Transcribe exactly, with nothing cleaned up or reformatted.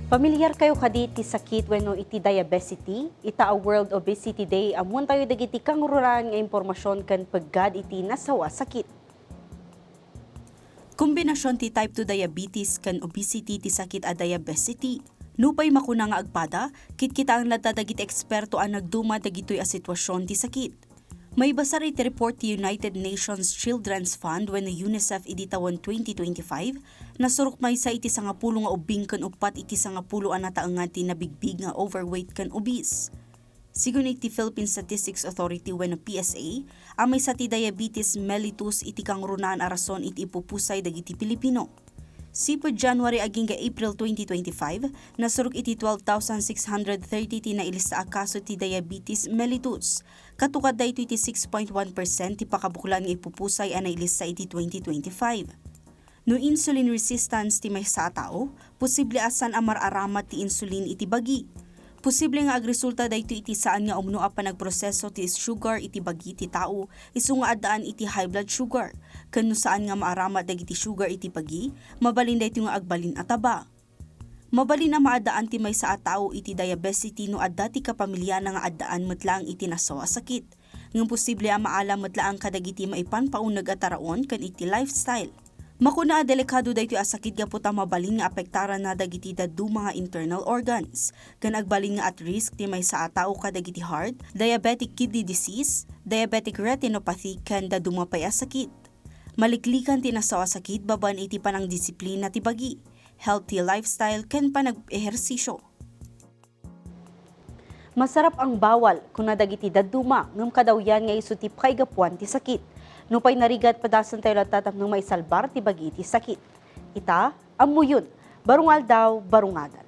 Pamilyar kayo kadi ti sakit wenno iti diabesity? Ita a World Obesity Day, ammoentayo dagiti kangrunaan nga impormasion ken peggad iti nasaw a sakit. Kombinasion ti type two diabetes ken obesity ti sakit a diabesity. Nupay makuna nga agpada, kitkitaen latta dagiti eksperto a nagduma dagitoy a sitwasion ti sakit. Maibasar iti report ti United Nations Children's Fund wenno UNICEF idi tawen twenty twenty-five, nasurok maysa iti sangapulo nga ubbing ken uppat iti sangapulo a nataengan ti nabigbig nga overweight ken obese. Sigun iti Philippine Statistics Authority wenno P S A, a maysa ti diabetes mellitus iti kangrunaan a rason iti ipupusay dagiti Pilipino. Sipud January agingga April twenty twenty-five, nasurok iti twelve thousand six hundred thirty ti nailista a kaso ti diabetes mellitus. Katukad daytoy ti six point one percent ti pakabuklan nga ipupusay a nailista iti twenty twenty-five. No insulin resistance ti maysa a tao, posible a saan a mar-aramat ti insulin iti bagi. Posible nga agresulta daytoy iti saan nga umno a panagproseso ti sugar iti bagi ti tao, isu nga addaan iti high blood sugar. Ken no saan nga maaramat dagiti sugar iti bagi, mabalin daytoy nga agbalin a taba. Mabalin a maaddaan ti maysa a tao iti diabesity no adda ti kapamiliana nga addaan met laeng iti nasaw a sakit. Ngem posible a maalam met laeng kadagiti maipanpauneg a taraon ken iti lifestyle. Makuna a delikado daytoy a sakit gapu ta mabalin nga apektaranna dagiti dadduma nga internal organs, ken agbalin nga at risk ti maysa a tao kadagiti heart, diabetic kidney disease, diabetic retinopathy, ken dadduma pay a sakit. Maliklikan ti nasaw a sakit babaen iti panangdisiplina ti bagi, healthy lifestyle, ken panag-ehersisyo. Masarap ang bawal, kuna dagiti dadduma, ngem kadawyan nga isu ti pakaigapuan ti sakit. Nupay narigat, padasentayo latta tapno maisalbar ti bagi iti sakit. Ita, ammoyon, barong aldaw, barong adan.